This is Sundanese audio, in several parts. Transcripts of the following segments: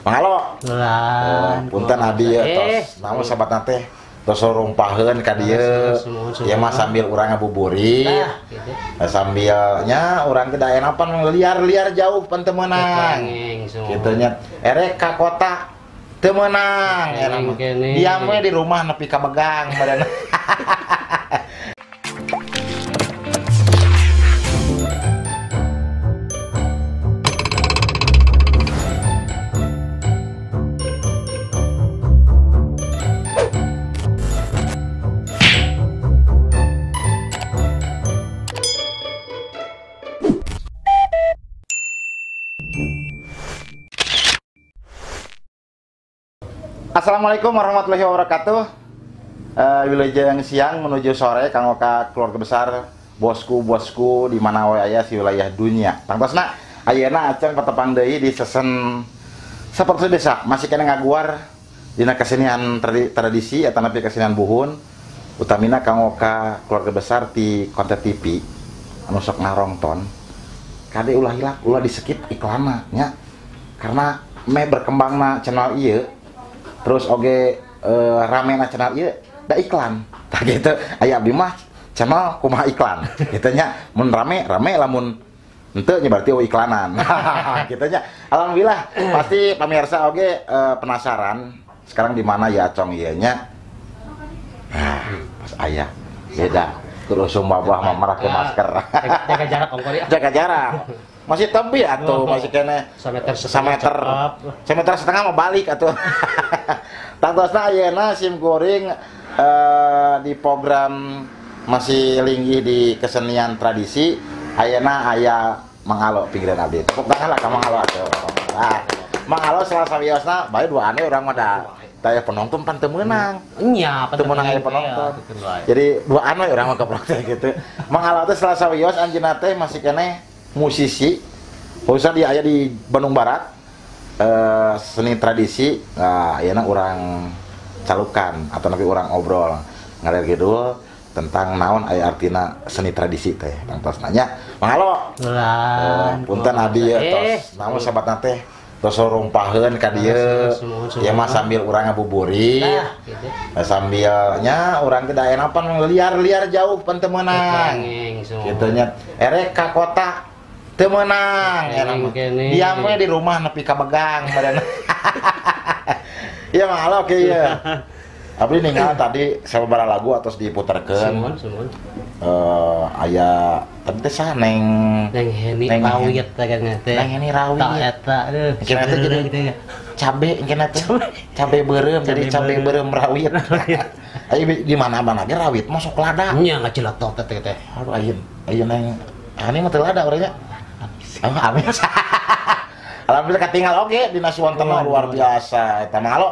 Mang Alo. Punten abdi ya tos namun sahabatna teh tos rumpaheun ka dieu. Ya mah sambil urang ngabuburit. Sambilnya urang teh da enapan liar-liar jauh pan teu meunang. Kitu nya. Erek ka kota teu meunang. Diam we di rumah nepi ka begang badan. Assalamualaikum warahmatullahi wabarakatuh. Wilujeng siang menuju sore kanggo ka keluarga besar bosku-bosku di mana wae aya si wilayah dunia. Tangtosna ayeuna aceng patepang deui di sesen sapertos desa masih kena ngaguar dina kesenian tradisi atanapi kesenian buhun utamina kanggo ka keluarga besar ti Konten TV anu sok ngarongton. Kade ulah hilap, ulah di skip iklanna nya. Karena me berkembangna channel ieu terus oge rame na channel ieu da iklan tah gitu aya abdi mah channel kumaha iklan kitu nya mun rame rame lamun henteu nya berarti eueuh iklanan kitu nya. Alhamdulillah pasti pamirsa oge penasaran sekarang di mana ya Acong ieu nya. Nah, pas aya beda terus sumbah mah marake masker jaga jarak ongkol ya jaga jarak masih tebi atuh masih kene semeter semeter setengah mau balik atuh. Tangtosna ayeuna sim kuring di program masih linggih di kesenian tradisi ayeuna aya Mang Alo pinggiran abdi. Tepuk tangan lah ka Mang Alo atuh. Nah, Mang Alo salah sawiosna bae dua ane urang mah da taya penonton pan teu meunang. Nya, teu meunang aya penonton. Jadi dua ane urang mah keprok teh gitu. Mang Alo teh salah sawios anjeunna teh masih keneh musisi khususnya dia aya di Bandung Barat seni tradisi. Nah, ayeuna urang calukan atau napi urang obrol ngalir kidul tentang naon aya artina seni tradisi teh. Tangtos nanya Mang Alo. Punten abdi ya tos namun sahabatna teh tos rumpaheun ka dieu. Ya mah sambil urang ngabuburit. Sambilnya urang teh da enapan liar-liar jauh pan teu meunang. Kitu nya. Erek ka kota teu meunang. Diam we di rumah nepi ka begang badan. Iya Mang Alo oke ya. Abdi ninggal tadi sababaraha lagu atos diputerkeun. Aya tadi teh saha Neng Neng Heni Rawit teh kan teh. Neng Heni Rawit. Tah eta aduh. Engke teh jadi cabe engke teh. Cabe beureum jadi cabe beureum rawit. Aya di mana-mana ge rawit mah sok lada. Nya ngaciletok teh teh. Aduh ayeuna aya Neng Heni mah teu lada urangnya. Amis. Alhamdulillah katinggal oge dina Suwantana luar biasa. Eta Mang Alo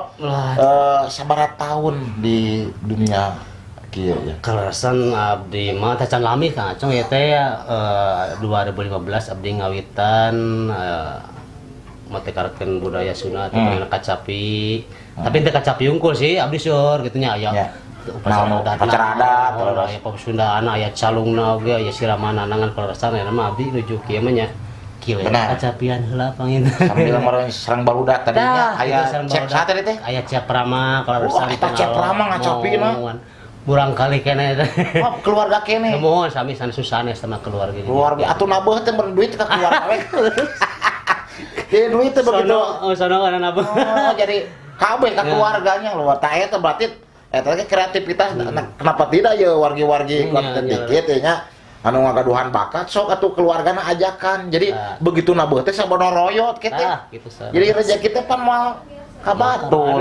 sabaraha tahun di dunia kieu ya? Kaleresan abdi mah teh can lami Kang Acong ieu teh 2015 abdi ngawitan matekarkeun budaya Sunda teh kacapi. Tapi teu kacapi unggul sih abdi seur kitu nya aya. Upacara adat, aya pop Sundaan, aya calungna oge, aya siramanana ngan kaleresan aya mah abdi nuju kieu mah nya. Kacapian heula pangin. Sambil merong serang barudak tadinya aya cep saha tadi teh? Aya Cep Rama kaleresan. Wah, eta Cep Rama ngacapina. Burang kali keneh teh. Oh, keluarga keneh. Muhun sami sanes sanes sama keluarga. Keluarga atuh nabeuh teh mun duit ka keluarga we. Jadi duit teh begitu. Sono kana nabeuh. Oh, jadi kabeh ka keluarganya luar tah eta berarti eta teh kreativitas kenapa tidak ya wargi-wargi konten dikit ya nya. Anu ngagaduhan bakat sok atuh keluargana ajakan. Jadi begitu nabeuh teh sabono royot kitu. Gitu, jadi rezeki teh pan moal ka batur.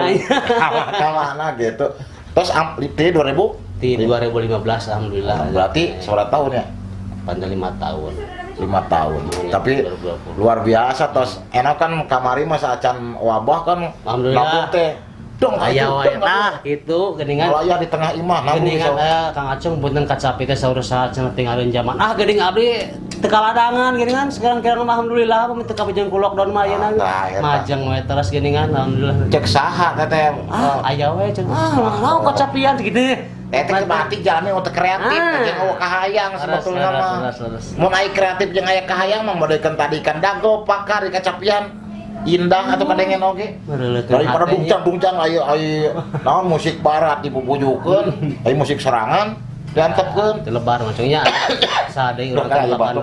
Ka mana gitu. Terus di 2000? Di 2015 alhamdulillah. Berarti sabaraha tahun ya? Panjang 5 tahun. 5 tahun. Tapi 2020. Luar biasa tos enak kan kamari masa acan wabah kan alhamdulillah. Nabeuh teh dong aya wae tah kitu geuningan. Aya di tengah imah nabung geuningan Kang Acong punten kacapi teh saur saha cenah tinggalin zaman. Ah geuning abdi teu kaladangan geuningan sekarang kira mah alhamdulillah pami teu kapajeng ku lockdown mah ayeuna. Majeng we teras geuningan alhamdulillah. Cek saha teh teh aya we cek ah naon kacapian gitu. Teh batik jalmi untuk kreatif jeung eueuh kahayang sebetulna mah. Mun aya kreatif jeung aya kahayang mah modelkeun tadi ikan dago pakar di kacapian. Indah atau kadengen oge. Daripada bungcang-bungcang ayo ayo naon musik barat dipupujukeun, ayo musik serangan diantepkeun. Itu lebar maksudnya. Sade urang teh lebar.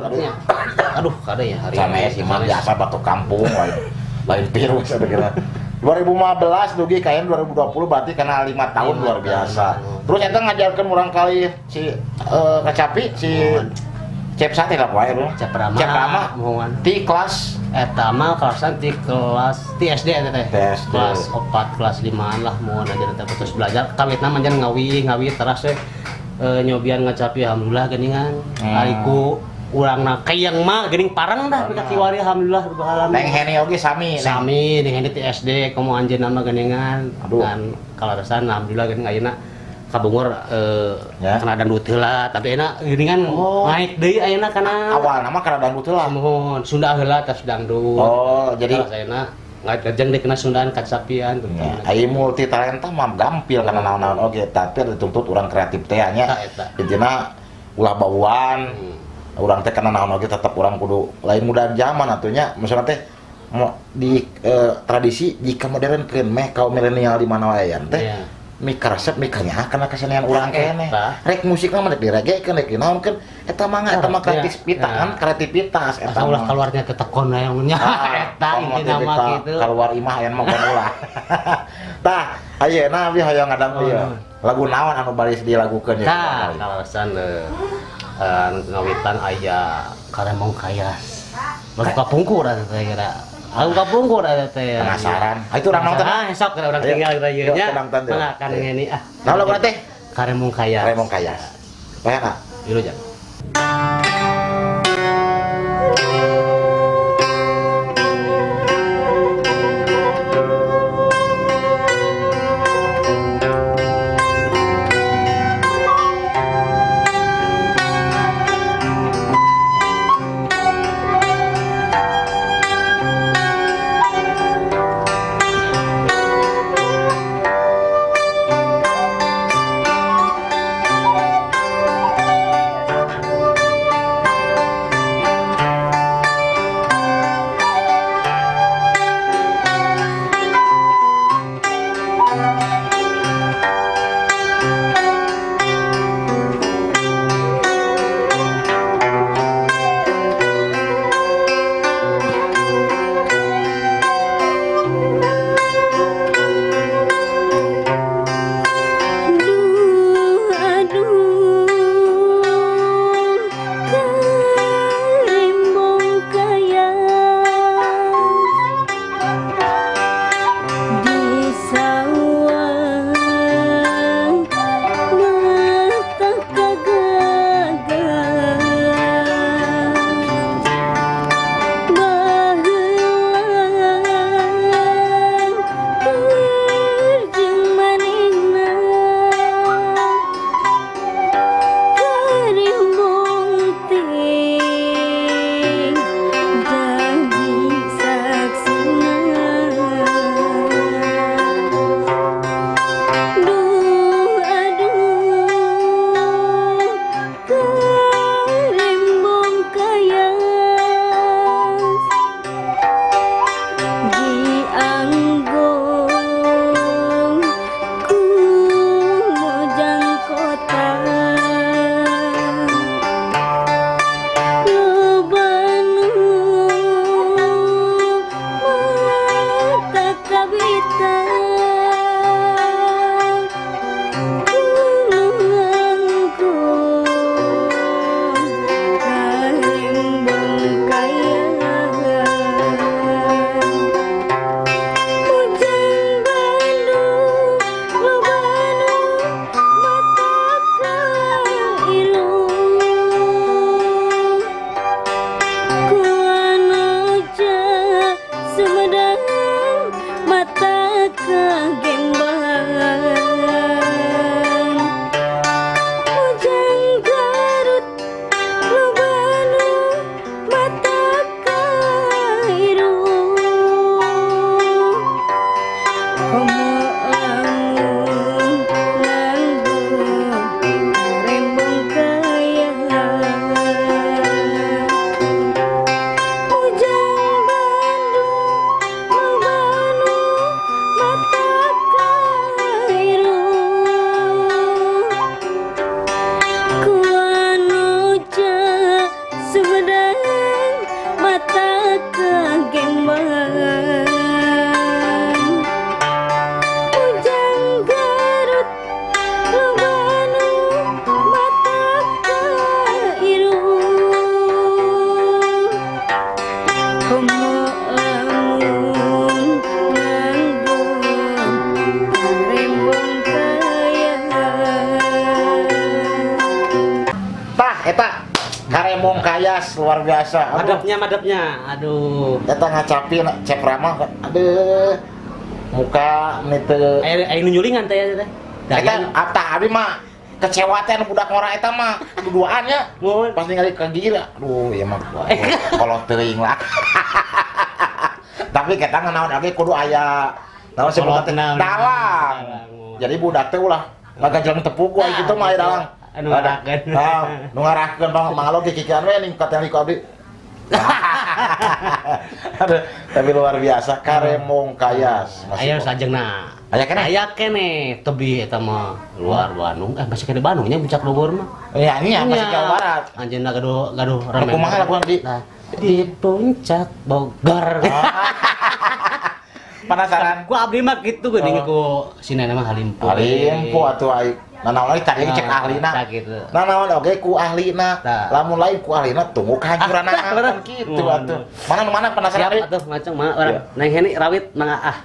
Aduh, kade ya hari. Sanes mah biasa batuk kampung lain virus ada kira. 2015 dugi ka 2020 berarti kana 5 tahun luar biasa. Terus eta ngajarkeun urang kali si Kacapi si Cep sate lah wae lu. Cep Rama. Cep Rama ti kelas eta mah kelasan ti kelas ti SD eta teh. Kelas 4, kelas 5-an lah mohon aja teh terus belajar. Kawitna mah jan ngawi teras we nyobian ngacapi alhamdulillah geuningan. Ari ku urangna kayang mah geuning pareng dah ka kiwari alhamdulillah rabbil alamin. Neng Heni oge sami. Sami Neng Heni ti SD komo anjeunna mah geuningan. Dan kalaresan alhamdulillah geuning ayeuna kabungor ya. Kana dangdut heula tapi enak geuningan naik deui ayeuna kana awalna mah kana dangdut heula muhun Sunda heula tas dangdut. Oh jadi ayeuna ngajeng deui kana Sundaan kacapian ya, ai multi talenta mah gampil kana naon-naon oge tapi dituntut urang kreatif teh nya intina ulah bauan urang teh kana naon oge tetep urang kudu lain muda zaman atuh nya maksudna teh di tradisi jika modern keun meh kaum milenial di mana wae teh yeah. Mika resep mikanya karena kesenian urang keneh. Rek musikna mah rek diregekeun rek dinaonkeun eta mah eta mah kreativitas kan kreativitas eta ulah keluarnya tetekon aya nya eta intina mah kitu. Keluar imah aya mah kon ulah. Tah ayeuna abdi hoyong ngadang ieu. Lagu naon anu baris dilagukeun ya? Tah kalaresan ngawitan aya Karemong Kayas. Lagu kapungkur eta teh kira. Aku kapungkur ada teh. Penasaran. Ah itu urang nonton. Ah sok urang tinggal kita ieu nya. Mangga kan ngene ah. Naon lagu teh? Karemong Kayas. Karemong Kayas. Bayang ah. Ieu jang. Karemong Kayas luar biasa. Madepnya, aduh. Eta ngacapi Cep Rama, aduh. Muka ni teu. Aya nu nyulingan teh teh. Eta atah abi mah kecewa teh budak ngora eta mah duduaan nya. Pas ningali ka gila. Aduh, ieu mah kolot teuing lah. Tapi kita nganaon abi kudu aya naon sebutan teh dalang. Jadi budak teh ulah ngaganjelang tepuk ku kitu mah aya dalang. Anu ngarahkeun. Tah, nu ngarahkeun mangalo kikikian we ning katingali ku abdi. Aduh, tapi luar biasa Karemong Kayas. Aya sajengna. Aya keneh? Aya keneh tebih eta mah luar Bandung. Masih keneh Bandung nya Puncak Bogor mah. Iya, nya masih Jawa Barat. Anjeunna gaduh rame. Kumaha laguan di? Di Puncak Bogor. Penasaran? Ku abdi mah kitu geuning ku sinena mah halimpu. Halimpu atuh ai. Nah, naon lagi tadi cek ahlina. Nah, naon oge ku ahlina. Lamun lain ku ahlina tunggu kehancuranna kan kitu atuh. Mana nu mana penasaran? Siap atuh ngaceng mana urang. Neng Heni rawit mangga ah.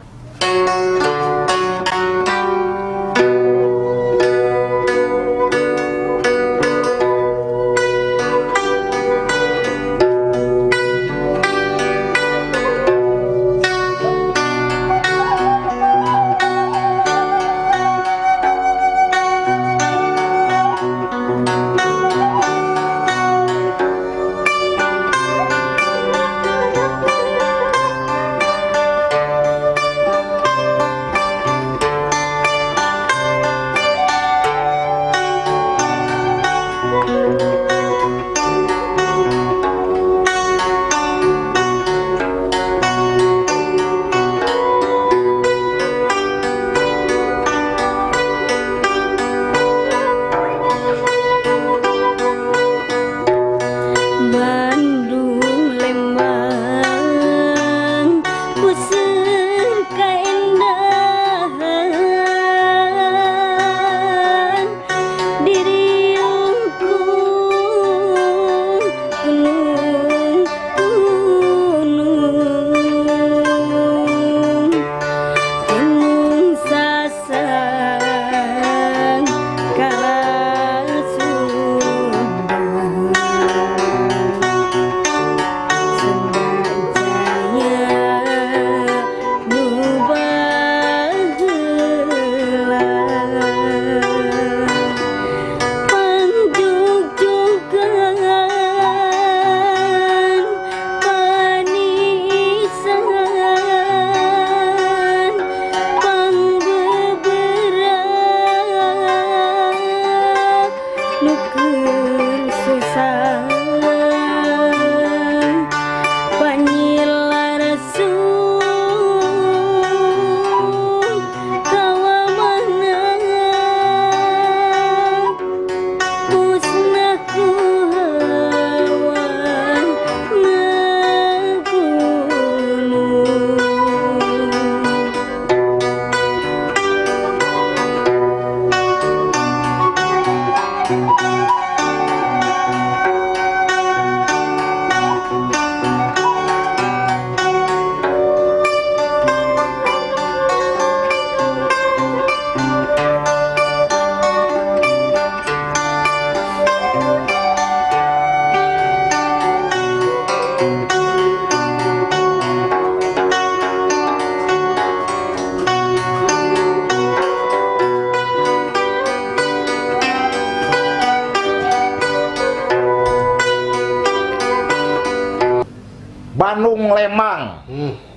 Bandung Lembang.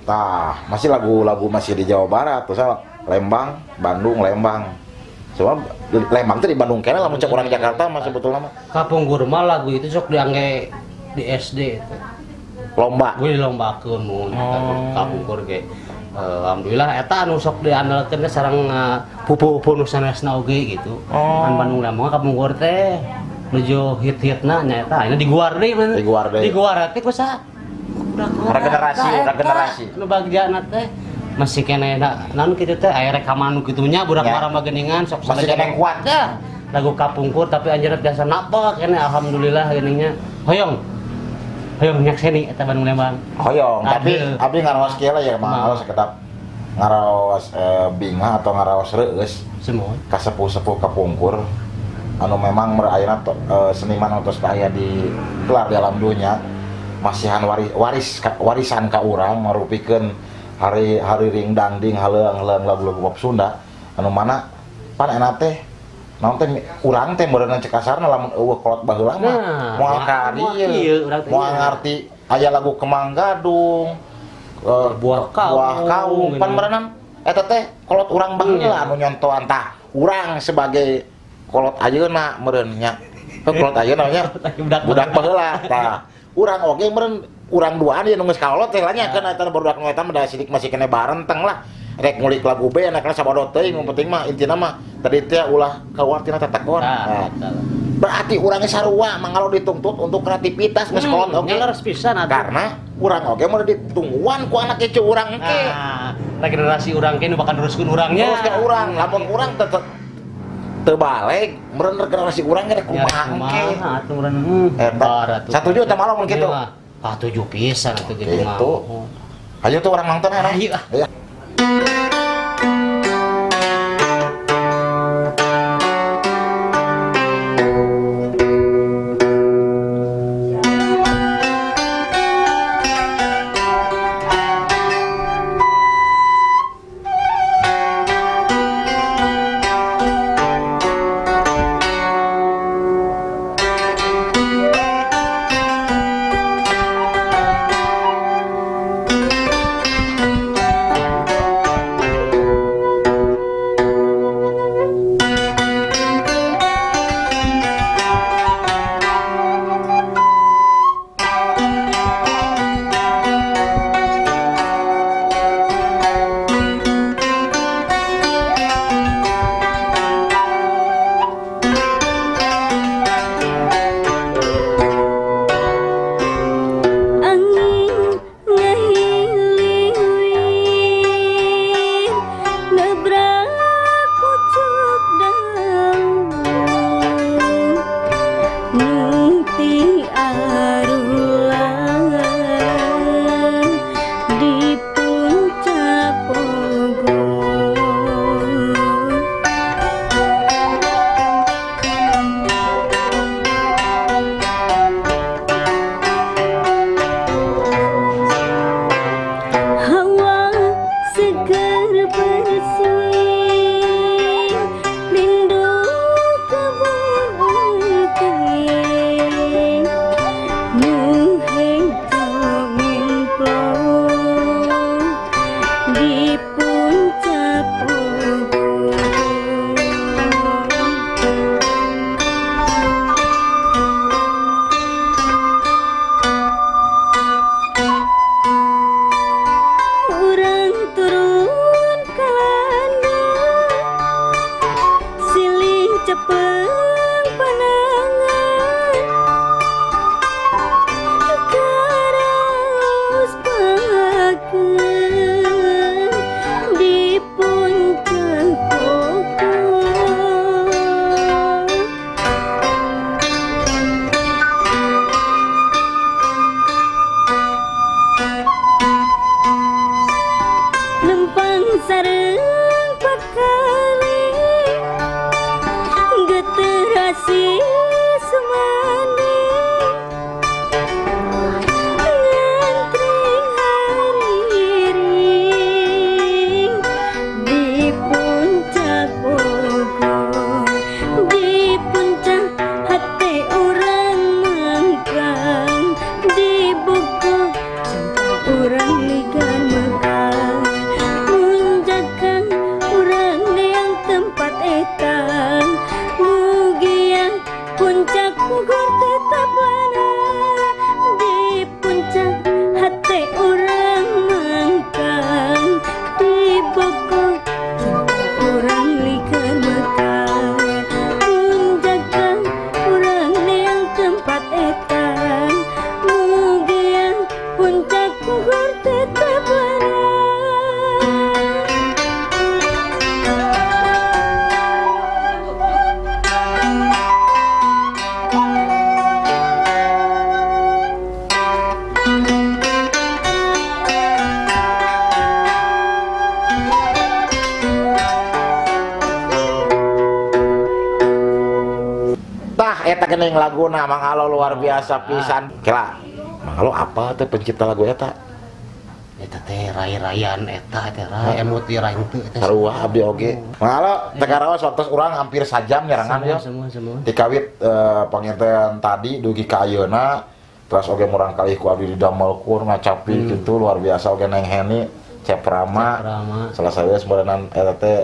Tah, masih lagu-lagu masih di Jawa Barat terus Lembang, Bandung, Lembang. Semua Lembang itu di Bandung kene lamun cek urang Jakarta mah sebetulnya mah. Kapungkur mah lagu itu sok diangge di SD itu. Lomba. Gue dilombakeun mun kapungkur ge. Alhamdulillah eta anu sok diandalkeun teh sareng pupuh-pupuh nu sanesna oge gitu. Kan Bandung Lembang kapungkur teh nuju hit-hitna nya eta ayeuna diguar deui. Diguar deui. Diguar teh ku saha? Regenerasi. Nu bagjana teh masih keneh naon kitu teh aya rekaman nu kitu nya budak marah geuningan sok masih keneh kuat. Lagu kapungkur tapi anjeunna biasa napak keneh alhamdulillah geuning hoyong. Hoyong nyakseni eta Bandung Lembang. Hoyong, tapi abdi ngaraos kieu lah ya mah ngaraos sekedap ngaraos bingah atau ngaraos reueus. Semua. Ka sepuh-sepuh kapungkur. Anu memang ayeuna seniman anu tos aya di gelar di alam dunya masihan warisan ka urang marupikeun hari ring dangding haleuang-haleuang lagu-lagu pop Sunda anu mana pan enak teh naon teh urang teh meureunna cek kasarna lamun eueuh kolot baheula mah moal ka dieu moal ngarti aya lagu Kemang Gadung buah kaung pan meureunna eta teh kolot urang baheula anu nyontohan tah urang sebagai kolot ayeuna meureun nya kolot ayeuna nya budak baheula tah urang oge meureun urang duaan ieu nu geus kaolot teh lah nya keun eta barudak nu eta mah da sidik masih kene barenteng lah rek ngulik lagu B anakna sabodo teuing nu penting mah intina mah tadi teh ulah kaluar tina tetekon. Nah, berarti urangnya sarua mangalo dituntut untuk kreativitas geus kolot oge. Leres pisan atuh. Karena urang oge mun ditungguan ku anak cucu urang engke. Nah, generasi urang ke nu bakal neruskeun urangnya. Neruskeun urang, lamun urang tetep teu balik, meureun generasi urang ge kumaha engke. Atuh meureun. Eta. Satuju teh malah mun kitu. Katuju pisan atuh kitu mah. Gitu. Ayo tuh urang nonton ayo. Ayo. Orang ligar mekar, munjakan orang. geuning laguna Mang Alo luar biasa pisan. Kela, Mang Alo apa teh pencipta lagu eta? Eta teh rai-rayan eta teh rai emut ieu rai henteu eta. Sarua abdi oge. Mang Alo teu karaos waktu urang hampir sajam nyerangan ya. Semua. Tikawit panginten tadi dugi ka ayeuna terus oge murang kali ku abdi didamelkeun ngacapi gitu luar biasa oge Neng Heni Cep Rama. Salah satu sebenarnya eta teh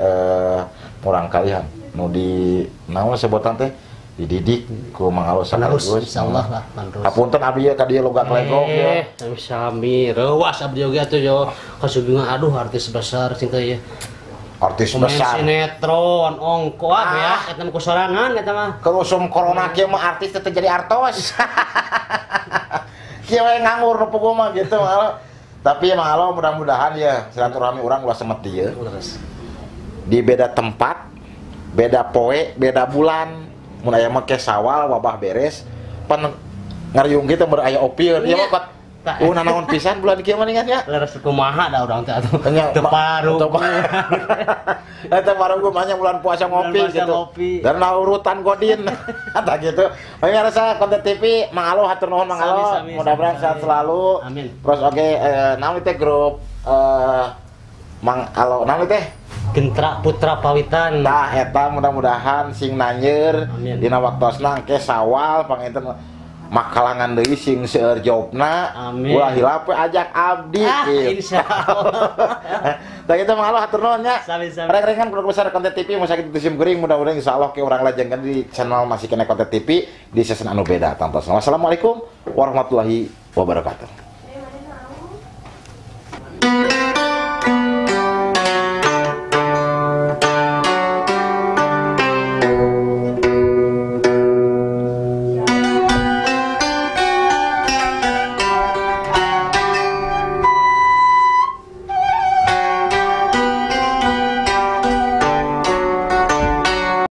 murang kalihan nu di naon sebutan teh dididik ku Mang Alo Penerus insyaallah lah penerus. Hapunten abdi ka dieu logat legok ya. Sami reuas abdi oge atuh yo kasubingan aduh artis besar cing teh. Artis besar. Sinetron ongko ya eta mah kusorangan eta mah. Keusum corona kieu mah artis teh jadi artos. Kieu we nganggur nu puguh mah gitu Mang Alo. Tapi Mang Alo mudah-mudahan ya silaturahmi urang ulah semet dieu. Di beda tempat, beda poe, beda bulan. Mun aya mah ke Sawal wabah beres pan ngariung kitu mun aya opieun ieu mah kot nanaon pisan bulan kieu mah ningan ya. Leres kumaha da urang teh atuh. Teu paru. Eta paru mah nya bulan puasa ngopi gitu. Dan urutan godin. Tah gitu. Pemirsa Konten TV Mang Alo hatur nuhun Mang Alo. Mudah-mudahan sehat selalu. Amin. Terus oge naon teh grup Mang Alo naon teh? Gentra Putra Pawitan. Tah eta mudah-mudahan sing nanyer dina waktosna engke Sawal panginten makalangan deui sing seueur jobna. Ulah hilap we ajak abdi gitu. Insyaallah. Tah kitu Mang Alo hatur nuhun nya. Sami-sami. Reng-rengan keluarga besar Konten TV mun sakitu sim kuring mudah-mudahan insyaallah ke urang lajengkeun di channel masih kena Konten TV di season anu beda tantosna. Wassalamualaikum warahmatullahi wabarakatuh.